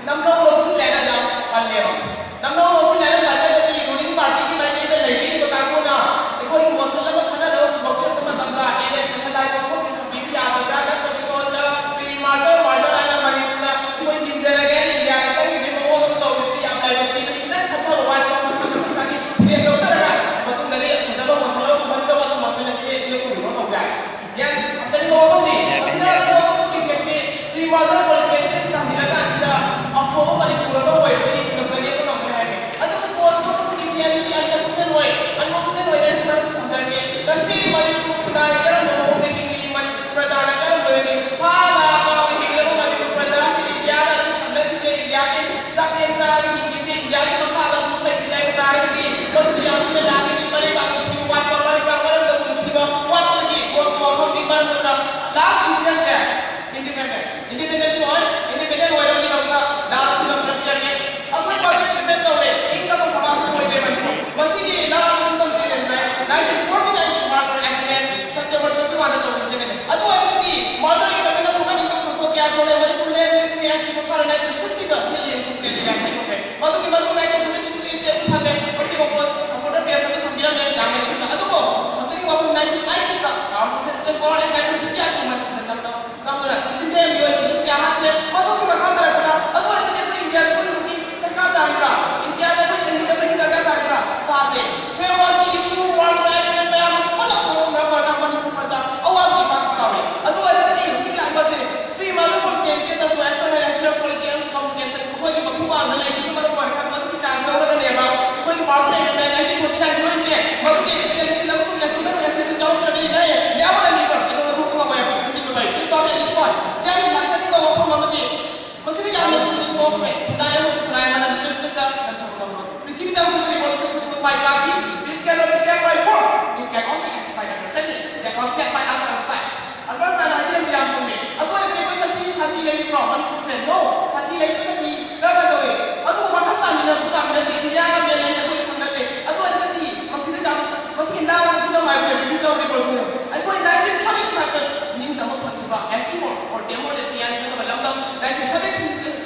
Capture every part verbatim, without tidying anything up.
ꯅꯝꯅꯧ ꯂꯧꯁꯤꯜꯂꯦꯅ ꯌꯥꯝ ꯄꯜꯂꯦꯕ꯫ ꯅꯝꯅꯧ ꯂꯧꯁꯤꯜꯂꯦꯅ ꯄꯜꯂꯒꯗꯤ ꯔꯨꯂꯤꯡ ꯄꯥꯔꯇꯤꯒꯤ ꯃꯥꯏꯀꯩꯗ ꯂꯩꯕꯤꯔꯤꯕ ꯀꯥꯡꯕꯨꯅ ꯑꯩꯈꯣꯏꯒꯤ ꯃꯣꯁꯟ ꯑꯃ ꯈꯟꯅꯅꯕ ꯄꯨꯊꯣꯛꯄꯤꯔꯛꯄ ꯃꯇꯝꯗ ꯑꯦꯟ ꯑꯦꯁ ꯁꯦꯁꯟ ꯂꯥꯏ ꯄꯣꯛꯐꯝꯗꯤ ꯊꯝꯕꯤꯕ ꯌꯥꯗꯕ꯭ꯔꯥ? ꯅꯠꯇ꯭ꯔꯗꯤ ꯃꯉꯣꯟꯗ ꯄ꯭ꯔꯤ ꯃꯥꯔꯖꯔ ꯃꯥꯔꯖꯔ ꯍꯥꯏꯅ ꯃꯅꯤꯄꯨꯔꯅ ꯑꯩꯈꯣꯏ ꯇꯤꯟꯖꯔꯒꯦ ꯍꯥꯏꯅ ꯏꯟꯗꯤꯌꯥꯗ ꯆꯪꯈꯤꯕꯒꯤ ꯃꯑꯣꯡ ꯑꯃ ꯇꯧꯕꯁꯤ ꯌꯥꯝ ꯂꯥꯏꯕꯛ ꯊꯤꯕꯅꯤ꯫ ꯈꯤꯇꯪ ꯈꯟꯊꯕ ꯋꯥꯠꯄ, ꯃꯁꯥꯅ ꯃꯁꯥꯒꯤ ꯐꯤꯔꯦꯞ ꯂꯧꯖꯔꯒ ꯃꯇꯨꯡꯗꯗꯤ ꯐꯖꯕ ꯃꯣꯁꯟ ꯑꯃ ꯄꯨꯈꯠꯂꯒ ꯑꯗꯨꯝ ꯃꯣꯁꯟ ꯑꯁꯤꯗꯤ ꯄꯤꯔꯛꯄ ꯀꯩꯅꯣ ꯇꯧꯕ ꯌꯥꯏ꯫ ꯒ꯭ꯌꯥꯟ ꯊꯝꯖꯅꯤꯡꯕ ꯋꯥꯐꯝꯗꯤ ꯃꯁꯤꯗ ꯂꯣꯁ ꯏꯐꯦꯛꯁꯤ ꯄ꯭ꯔꯤ ꯃꯥꯔꯖꯔ ꯄꯣꯂꯤꯇꯤꯀꯦꯜꯁꯦ ꯇꯝꯕꯤꯔꯀꯥꯟꯁꯤꯗ ꯑꯐꯕ ꯃꯅꯤꯄꯨꯔ ꯑꯃ ꯑꯣꯏꯕꯒꯤ ꯊꯨꯡꯂꯝꯖꯒꯦ ꯄꯨꯝꯅꯃꯛꯁꯦ ꯍꯥꯏꯔꯦ꯫ ꯑꯗꯨꯕꯨ ꯄꯣꯁꯇꯣ ꯀꯩꯁꯨ ꯇꯤꯚꯤ ꯍꯥꯏꯕꯁꯤ ꯑꯟꯀꯟꯐꯤꯗꯦꯟ ꯑꯣꯏ, ꯑꯟꯀꯟꯐꯤꯗꯦꯟ ꯑꯣꯏ ꯍꯥꯏꯅ ꯃꯔꯝꯗꯤ ꯊꯝꯖꯔꯒꯦ꯫ ꯉꯁꯤ ꯃꯅꯤꯄꯨꯔ ꯈꯨꯟꯅꯥꯏ ꯀꯔꯝꯕ ꯃꯑꯣꯡꯗ ꯍꯤꯡꯂꯤ, ꯃꯅꯤꯄꯨꯔ ꯄ꯭ꯔꯖꯥꯅ ꯀꯔꯝꯕ ꯑꯣꯏꯔꯤ? ꯍꯥ ꯂꯥ ꯀꯥꯎꯅ ꯍꯤꯡꯂꯕ ꯃꯅꯤꯄꯨꯔ ꯄ꯭ꯔꯖꯥꯁꯤꯡ ꯏꯟꯗꯤꯌꯥꯗ ꯑꯗꯨꯝ ꯁꯝꯅꯈꯤꯗ꯭ꯔꯦ, ꯏꯟꯗꯤꯌꯥꯒꯤ ꯆꯥꯛꯂꯦꯟ ꯆꯥꯔꯒ ꯍꯤꯡꯂꯤꯁꯦ ꯏꯟꯗꯤꯌꯥꯒꯤ ꯃꯈꯥꯗ ꯑꯁꯨꯝ ꯂꯩꯈꯤꯗꯦ ꯍꯥꯏꯕ ꯇꯥꯔꯒꯗꯤ ꯃꯗꯨꯗ ꯌꯥꯝ ꯊꯤꯅ ꯂꯥꯛꯀꯅꯤ꯫ ꯃꯔꯩꯕꯥꯛ ꯅꯨꯡꯁꯤꯕ ꯋꯥꯠꯄ, ꯃꯔꯩꯕꯥꯛ ꯃꯔꯝꯗ ꯅꯨꯡꯁꯤꯕ ꯋꯥꯠꯄꯗꯒꯤ ꯊꯣꯛꯂꯛꯄ ꯋꯥꯐꯝꯅꯤ꯫ ꯃꯔꯝ ꯑꯗꯨꯅ ꯂꯥꯁ ꯗꯤꯁꯤꯖꯟꯁꯦ ꯏꯟꯗꯤꯄꯦꯟꯗꯦꯟ, ꯏꯟꯗꯤꯄꯦꯟꯗꯦꯟ ꯑꯣꯏ꯫ ꯏꯟꯗꯤꯄꯦꯟꯗꯦꯟ ꯑꯣꯏꯔꯕꯒꯤꯗꯃꯛꯇ ꯂꯥꯜ ꯐꯤꯂꯝ ꯈꯔ ꯄꯤꯔꯝꯃꯦ꯫ ꯑꯩꯈꯣꯏ ꯃꯥꯁꯇꯔ ꯏꯟꯗꯤꯄꯦꯟꯗꯦꯟ ꯇꯧꯔꯦ, ꯏꯪ ꯇꯞꯄ ꯁꯃꯥꯖ ꯑꯃ ꯑꯣꯏꯈ꯭ꯔꯦ ꯃꯅꯤꯄꯨꯔ꯫ ꯃꯁꯤꯒꯤ ꯂꯥꯜ ꯐꯤꯂꯝ ꯇꯧꯗ꯭ꯔꯤꯉꯩ nineteen forty nine ꯒꯤ master agreement September twenty one ꯗ ꯇꯧꯈꯤꯕꯅꯦ꯫ ꯑꯗꯨ ꯑꯣꯏꯔꯒꯗꯤ ꯃꯥꯁꯇꯔ ꯏꯟꯗꯤꯄꯦꯟꯗꯦꯟ ꯊꯣꯛꯍꯟꯅꯤꯡꯗꯕ ꯊꯧꯗꯣꯛ ꯀꯌꯥ ꯊꯣꯛꯂꯦ꯫ ꯃꯅꯤꯄꯨꯔ ꯂꯦꯟ ꯃꯤꯌꯥꯝꯒꯤ ꯃꯈꯥꯗ nineteen sixty ꯗ ꯍꯤꯜ ꯂꯦꯟ ꯁꯨꯛꯂꯦꯟ ꯂꯦꯟ ꯈꯥꯏꯗꯣꯛꯈ꯭ꯔꯦ꯫ ꯃꯗꯨꯒꯤ ꯃꯇꯨꯡ nineteen seventy two ꯗ ꯏꯁꯇꯦꯠ ꯑꯃ ꯐꯪꯉꯦ꯫ ꯃꯁꯤ ꯑꯣꯄꯣ ꯁꯄꯣꯔꯇꯔ ꯄꯦꯖꯇꯁꯨ ꯊꯝꯕꯤꯔꯝꯃꯦ, ꯌꯥꯝꯅ ꯅꯨꯡꯁꯤꯅ꯫ ꯑꯗꯨꯕꯨ ꯊꯝꯖꯅꯤꯡꯕ ꯋꯥꯐꯝ nineteen eighties the professional power and nineteen fifty eight ꯒꯨꯝꯕ ꯅꯝꯅ ꯅꯝꯗꯨꯅ ꯁꯤꯖꯤꯟꯅꯔꯝꯃꯤ ꯑꯣꯏ ꯃꯤꯁꯤꯡ ꯀꯌꯥ ꯍꯥꯠꯈ꯭ꯔꯦ꯫ ꯃꯗꯨꯒꯤ ꯃꯈꯥ ꯇꯥꯔꯛꯄꯗ ꯑꯗꯨ ꯑꯣꯏꯔꯒꯗꯤ ꯑꯩꯈꯣꯏ ꯏꯟꯗꯤꯌꯥꯗ ꯄꯨꯟꯅꯕꯒꯤ ꯗꯔꯀꯥꯔ ꯇꯥꯔꯤꯕ꯭ꯔꯥ? ꯏꯟꯗꯤꯌꯥꯗ ꯑꯩꯈꯣꯏ ꯆꯪꯃꯤꯟꯅꯕꯒꯤ ꯗꯔꯀꯥꯔ ꯇꯥꯔꯤꯕ꯭ꯔꯥ? ꯇꯥꯗ꯭ꯔꯦ꯫ ꯐꯦꯌꯔꯋꯦꯜꯒꯤ ꯏꯁꯨ, ꯋꯥꯔꯜ ꯔꯥꯏꯠ ꯃꯌꯥꯝ ꯑꯁꯤ ꯄꯨꯟꯅ ꯊꯣꯛꯂꯛꯄ ꯃꯔꯝ ꯑꯣꯏꯔꯒ ꯃꯅꯤꯄꯨꯔ ꯃꯆꯥ ꯑꯋꯥꯕꯒꯤ ꯄꯥꯡ ꯇꯥꯎꯔꯦ꯫ ꯑꯗꯨ ꯑꯣꯏꯔꯒꯗꯤ ꯍꯧꯖꯤꯛ ꯂꯥꯛꯏꯕ ꯐ꯭ꯔꯤ ꯃꯥꯔꯀꯦꯠ ꯀꯝꯄꯤꯇꯤꯁꯟ ꯁ꯭ꯇꯦꯇꯁ ꯋꯥꯏ ꯁꯣꯏ ꯍꯥꯏꯔꯦ, ꯐꯤꯔꯞ ꯄꯣꯂꯤꯇꯤꯀꯦꯜ ꯀꯝꯄꯤꯇꯤꯁꯟ ꯃꯈꯣꯏꯒꯤ ꯃꯈꯨ ꯃꯥꯡꯗ ꯂꯩꯕꯒꯤ ꯃꯔꯝ ꯑꯣꯏꯔꯒ ꯃꯗꯨꯒꯤ ꯆꯥꯟꯁ ꯂꯧꯔꯒꯅꯦꯕ ꯑꯩꯈꯣꯏꯒꯤ ꯃꯥꯔꯁ ꯅꯥꯏꯟꯇꯤꯟ ꯅꯥꯏꯟꯇꯤꯟ ꯐꯣꯔꯇꯤ ꯅꯥꯏꯟ ꯂꯣꯏꯁꯦ꯫ ꯃꯗꯨꯒꯤ ꯑꯦꯛꯁꯤꯗꯦꯟꯁꯤꯇꯤ ꯑꯃꯁꯨꯡ ꯑꯦꯁꯇ꯭ꯔꯣꯅꯣꯃꯤꯛ ꯑꯦꯁꯣꯁꯤꯌꯦꯁꯟ ꯌꯥꯎꯗ꯭ꯔꯒꯗꯤ ꯅꯦ ꯌꯥꯝꯅ ꯂꯤꯕ ꯑꯗꯨꯒꯨꯝꯕ ꯊꯣꯛꯄ ꯉꯝꯃꯣꯏ ꯍꯥꯏꯕꯁꯤ ꯈꯪꯖꯤꯟꯕ ꯐꯩ꯫ Please don't let this point. Then ꯂꯥꯛꯆꯅꯤꯡꯕ ꯋꯥꯐꯝ ꯑꯃꯗꯤ ꯃꯁꯤꯗ ꯌꯥꯝꯅ ꯊꯨꯅ ꯊꯣꯛꯈ꯭ꯔꯦ꯫ ꯈꯨꯟꯅꯥꯏ ꯑꯃꯕꯨ ꯈꯨꯟꯅꯥꯏ ꯑꯃꯅ ꯃꯤꯁꯣꯏ ꯁꯣꯏꯗ ꯅꯝꯊꯕ ꯉꯝꯂꯣꯏ꯫ ꯄ꯭ꯔꯤꯊꯤꯕꯤꯗ ꯍꯧꯈꯤꯕ ꯔꯤꯚꯣꯂꯨꯁꯟ ꯈꯨꯗꯤꯡꯃꯛ ꯃꯥꯏ ꯄꯥꯛꯈꯤ꯫ Peace cannot be kept by force. It can only be established by understanding. That was said by Albert Einstein. Albert ꯑꯥꯏꯟꯁꯇꯥꯏꯟꯅ ꯍꯥꯏꯕꯤꯔꯝꯕ ꯌꯥꯝ ꯆꯨꯝꯃꯦ꯫ ꯑꯗꯨ ꯑꯣꯏꯔꯒꯗꯤ ꯑꯩꯈꯣꯏ ꯉꯁꯤ ꯁꯥꯟꯇꯤ ꯂꯩꯕ꯭ꯔꯣ? ꯃꯅꯤꯄꯨꯔꯁꯦ no. ꯁꯥꯟꯇꯤ ꯂꯩꯇ꯭ꯔꯒꯗꯤ ꯀꯔꯝꯅ ꯇꯧꯏ? ꯑꯗꯨꯕꯨ ꯋꯥꯈꯜ ꯇꯥꯃꯤꯟꯅꯕꯁꯨ ꯇꯥꯃꯤꯟꯅꯗꯦ꯫ ꯏꯟꯗꯤꯌꯥꯒ ꯃꯦꯟꯂꯦꯟꯒ ꯑꯩꯈꯣꯏ ꯁꯪꯅꯗꯦ꯫ ꯑꯗꯨ ꯑꯣꯏꯔꯒꯗꯤ ꯃꯁꯤꯗ ꯌꯥꯝ, ꯃꯁꯤꯒꯤ ꯂꯥꯡꯕꯗꯨꯅ ꯃꯥꯏ ꯐꯦꯃꯤꯂꯤ ꯇꯧꯔꯤꯕꯁꯤꯅ ꯑꯩꯈꯣꯏ nineteen seventy five ꯅꯤꯡꯇꯝꯕ ꯐꯪꯈꯤꯕ Eskimo or Timor Leste ꯍꯥꯏꯅ ꯈꯪꯅꯕ ꯂꯝꯗꯝ nineteen seventy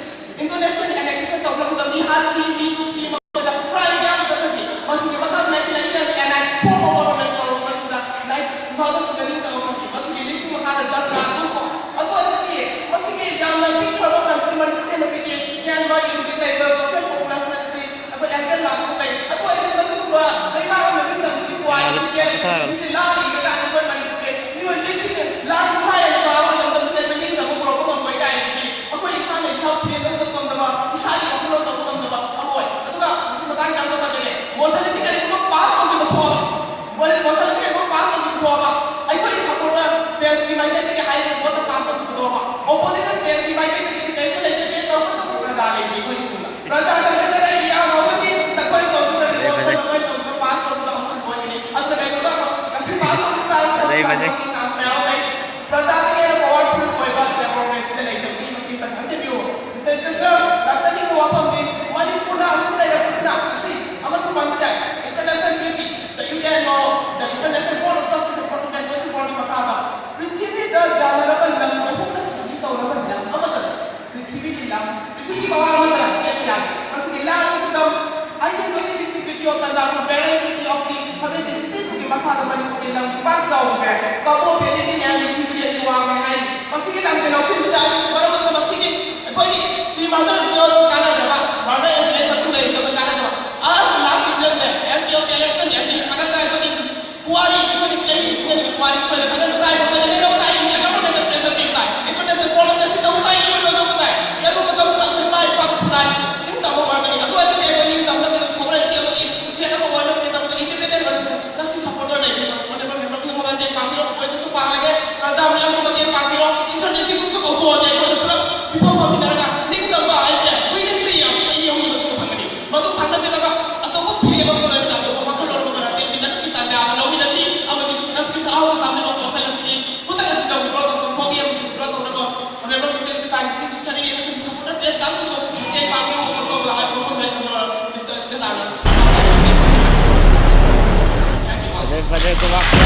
Indonesia ꯁꯤꯗꯤ ꯂꯥꯟ ꯂꯩꯈ꯭ꯔꯀꯥꯟꯗ ꯑꯩꯈꯣꯏ ꯃꯅꯤꯄꯨꯔꯒꯤ ꯃꯤꯑꯣꯏ ꯂꯤꯁꯤꯡ ꯂꯥꯈ ꯀꯨꯟꯊ꯭ꯔꯥ ꯍꯦꯟꯅ ꯆꯥꯎꯔꯕ ꯂꯝꯗꯝꯁꯤꯗ ꯑꯩꯈꯣꯏ ꯅꯤꯡꯇꯝꯕ ꯄꯨꯔꯛꯄ ꯉꯝꯃꯣꯏ ꯀꯥꯏꯁꯤꯗꯤ ꯑꯩꯈꯣꯏ ꯏꯁꯥꯅ ꯏꯁꯥꯕꯨ ꯊꯤꯔꯦꯟ ꯇꯧꯕ ꯉꯝꯗꯕ, ꯏꯁꯥꯒꯤ ꯋꯥꯈꯜꯂꯣꯟ ꯇꯧꯕ ꯉꯝꯗꯕ ꯑꯃ ꯑꯣꯏ꯫ ꯑꯗꯨꯒ ꯃꯁꯤ ꯃꯇꯥꯡ ꯌꯥꯝꯅ ꯐꯖꯔꯦ꯫ ꯃꯣꯁꯟ ꯑꯁꯤ ꯀꯔꯤꯒꯨꯝꯕ ꯄꯥꯁ ꯇꯧꯈꯤꯕ ꯊꯣꯛꯑꯕ, ꯃꯣꯁꯟ ꯑꯁꯤ ꯀꯔꯤꯒꯨꯝꯕ ꯄꯥꯁ ꯇꯧꯈꯤꯕ ꯊꯣꯛꯑꯕ, ꯑꯩꯈꯣꯏꯒꯤ ꯁꯄꯣꯔꯇꯔ ꯄꯦꯖꯀꯤ ꯃꯥꯏꯀꯩꯗꯒꯤ ꯍꯥꯏꯔꯤꯕ ꯄꯣꯠꯇꯣ ꯄꯥꯁ ꯇꯧꯈꯤꯕ ꯊꯣꯛꯑꯕ, ꯑꯣꯄꯣꯖꯤꯁꯟ ꯄꯦꯖꯀꯤ ꯃꯥꯏꯀꯩꯗꯒꯤ ꯀꯔꯤꯁꯨ ꯂꯩꯖꯗꯦ, ꯇꯧꯕꯇꯕꯨ ꯄ꯭ꯔꯖꯥ ꯂꯩꯇꯦ ꯑꯩꯈꯣꯏꯒꯤ ꯇꯨꯡꯗ꯫ ꯄ꯭ꯔꯖꯥꯗ ꯂꯣꯏꯅ ꯂꯩ, ꯌꯥꯝ ꯍꯧꯖꯤꯛꯇꯤ ꯅꯈꯣꯏ ꯇꯧꯗꯨꯅ ꯂꯩ, ꯔꯤꯄꯣꯔꯠꯁꯦ ꯐꯖꯩ꯫ ꯅꯈꯣꯏ ꯇꯧꯗꯨꯅ ꯄꯥꯁ ꯇꯧꯕꯗ ꯑꯃꯨꯛ ꯍꯟꯕ ꯑꯣꯏꯒꯅꯤ꯫ ꯑꯗꯨꯅ ꯀꯩꯒꯨꯝꯕ ꯉꯁꯤ ꯄꯥꯁ ꯇꯧꯗꯨꯅ ꯇꯥꯔꯒꯗꯤ ꯐꯖꯩ, ꯐꯖꯩ꯫ ꯆꯥꯟꯁ ꯃꯌꯥꯝ ꯂꯩ꯫ ꯄ꯭ꯔꯖꯥꯗꯒꯤ ꯍꯦꯟꯅ ꯄꯥꯋꯔꯐꯨꯜ ꯑꯣꯏꯕ ꯗꯦꯃꯣꯀ꯭ꯔꯦꯁꯤꯗ ꯂꯩꯇꯕꯅꯤ꯫ ꯃꯁꯤ ꯈꯤꯇꯪ ꯈꯟꯖꯤꯟꯕꯤꯌꯨ꯫ ꯃꯤꯁꯇꯔ ꯁ꯭ꯄꯤꯀꯔ, ꯂꯥꯛꯆꯅꯤꯡꯕ ꯋꯥꯐꯝꯗꯤ ꯃꯅꯤꯄꯨꯔꯅ ꯑꯁꯨꯝ ꯂꯩꯔꯛꯄꯁꯤꯅ ꯉꯁꯤ ꯑꯃꯁꯨ ꯄꯟꯕ ꯌꯥꯏ꯫ International treaty, the U N law, the International Court of Justice of Two Thousand Twenty-four ꯒꯤ ꯃꯈꯥꯗ ꯄ꯭ꯔꯤꯊꯤꯕꯤꯗ ꯌꯥꯅꯔꯕ ꯂꯝ ꯑꯍꯨꯝꯅ ꯁꯍꯤ ꯇꯧꯔꯕ ꯂꯝ ꯑꯃꯠꯇ ꯄ꯭ꯔꯤꯊꯤꯕꯤꯒꯤ ꯂꯝ, ꯄ꯭ꯔꯤꯊꯤꯕꯤ ꯃꯃꯥ ꯑꯃꯠꯇ ꯆꯦꯟꯕ ꯌꯥꯗꯦ꯫ ꯃꯁꯤꯒꯤ ꯂꯥꯟꯒꯤ ꯈꯨꯗꯝ, eighteen twenty-six ꯀꯤ Treaty of Candaru, Parent Treaty of the seventeen sixty-two ꯒꯤ ꯃꯈꯥꯗ ꯃꯅꯤꯄꯨꯔꯒꯤ ꯂꯝꯒꯤ ꯄꯥꯛ ꯆꯥꯎꯕꯁꯦ ꯀꯕꯣ ꯚꯦꯂꯤꯒꯤ ꯂꯦꯟ ꯅꯤꯐꯨ ꯇꯔꯦꯠꯀꯤ ꯋꯥꯡꯉꯦ ꯍꯥꯏꯔꯤ꯫ ꯃꯁꯤꯒꯤ ꯂꯝꯁꯦ ꯂꯧꯁꯤꯟꯕ ꯌꯥꯏ, ꯃꯔꯝ ꯑꯗꯨꯅ ꯃꯁꯤꯒꯤ ꯑꯩꯈꯣꯏꯒꯤ pre mother of God's ꯀꯥꯟꯅꯗ꯭ꯔꯕ, mother of land ꯃꯇꯨꯡ ꯂꯩꯔꯤꯁꯦ ꯑꯩꯈꯣꯏ ꯀꯥꯟꯅꯗꯕ꯫ ꯑꯥ, last decision say, M P of the election, M P ꯊꯥꯒꯠꯂꯒ ꯑꯩꯈꯣꯏꯒꯤ ꯄꯨꯋꯥꯔꯤ, ꯑꯩꯈꯣꯏꯒꯤ ꯆꯍꯤ ꯂꯤꯁꯤꯡ ꯑꯅꯤꯒꯤ ꯄꯨꯋꯥꯔꯤ ꯑꯩꯈꯣꯏꯅ ꯊꯥꯒꯠꯄ ꯇꯥꯏ, ꯑꯩꯈꯣꯏꯅ ꯂꯩꯔꯧꯕ ꯇꯥꯏ, India government ꯗ pressure ꯄꯤꯕ ꯇꯥꯏ, International Court of Justice ꯇꯧꯕ ꯇꯥꯏ, U N ꯂꯧꯊꯣꯛꯄ ꯇꯥꯏ꯫ ꯑꯗꯨ ꯃꯇꯝꯗꯨꯗ ꯑꯩꯈꯣꯏ ꯏꯄꯥ ꯏꯄꯨ ꯐꯨꯅꯥꯏ, ꯅꯤꯡꯇꯝꯕ ꯑꯣꯏꯔꯕꯅꯤ꯫ ꯑꯗꯨ ꯑꯣꯏꯔꯒꯗꯤ ꯑꯩꯈꯣꯏ ꯅꯤꯡꯇꯝꯕ ꯀꯩꯗꯧ sovereignty ꯑꯃꯒꯤ state ꯑꯃ ꯑꯣꯏꯅꯕꯒꯤꯗꯃꯛꯇ independent ꯑꯣꯏꯔꯕꯅꯤ꯫ ꯉꯁꯤ supporter ꯂꯩꯔꯤꯕ honorable member ꯈꯨꯗꯤꯡꯃꯛ ꯃꯇꯦꯡ ꯄꯥꯡꯕꯤꯔꯣ, ꯑꯩꯈꯣꯏꯁꯨ ꯄꯥꯡꯂꯒꯦ, ꯄ꯭ꯔꯖꯥ ꯃꯌꯥꯝꯁꯨ ꯃꯇꯦꯡ ꯄꯥꯡꯕꯤꯔꯣ, insurgency group ꯁꯨ ꯀꯧꯊꯣꯛꯑꯁꯦ, ꯑꯩꯈꯣꯏꯅ ꯄꯨꯂꯞ ꯃꯤꯐꯝ ꯐꯝꯃꯤꯟꯅꯔꯒ ꯅꯤꯡꯇꯝꯕ ꯍꯥꯏꯁꯦ within three years, ꯆꯍꯤ ꯑꯍꯨꯝꯒꯤ ꯃꯇꯨꯡꯗ ꯐꯪꯒꯅꯤ꯫ ꯃꯗꯨ ꯐꯪꯅꯕꯒꯤꯗꯃꯛ ꯑꯆꯧꯕ ꯐꯤꯔꯦꯞ ꯑꯃꯒ ꯂꯣꯏꯅꯅ ꯑꯆꯧꯕ ꯋꯥꯈꯜꯂꯣꯟ ꯑꯃꯒ ꯂꯣꯏꯅꯅ ꯇꯦꯛꯃꯤꯟꯅꯕꯒꯤ ꯇꯥꯟꯖꯥ ꯑꯃ ꯂꯧꯃꯤꯟꯅꯁꯤ ꯑꯃꯗꯤ ꯉꯁꯤꯒꯤ ꯊꯥꯍꯧ ꯇꯝꯂꯤꯕ ꯃꯣꯁꯟ ꯑꯁꯤꯗꯤ ꯈꯨꯗꯛ ꯑꯁꯤꯗ withdraw ꯇꯧꯊꯣꯛ-, ꯊꯣꯛꯏ ꯑꯃꯗꯤ withdraw ꯇꯧꯅꯕ honorable mister ꯁ꯭ꯄꯤꯀꯔ ꯇꯥꯡ ꯀꯨꯟꯊ꯭ꯔꯥ ꯁꯔꯤ ꯑꯩꯈꯣꯏꯒꯤ supporter page ꯀꯥꯡꯕꯨꯁꯨ ꯃꯇꯦꯡ ꯄꯥꯡꯕꯤꯌꯨ, support ꯇꯧꯕ ꯍꯥꯏꯕ ꯋꯥꯐꯝ ꯂꯩ꯫ Honorable mister ꯁ꯭ꯄꯤꯀꯔ ꯇꯥꯡꯅ Thank you all. ꯐꯖꯩ, ꯐꯖꯩ, ꯇꯣꯕꯥꯛ꯫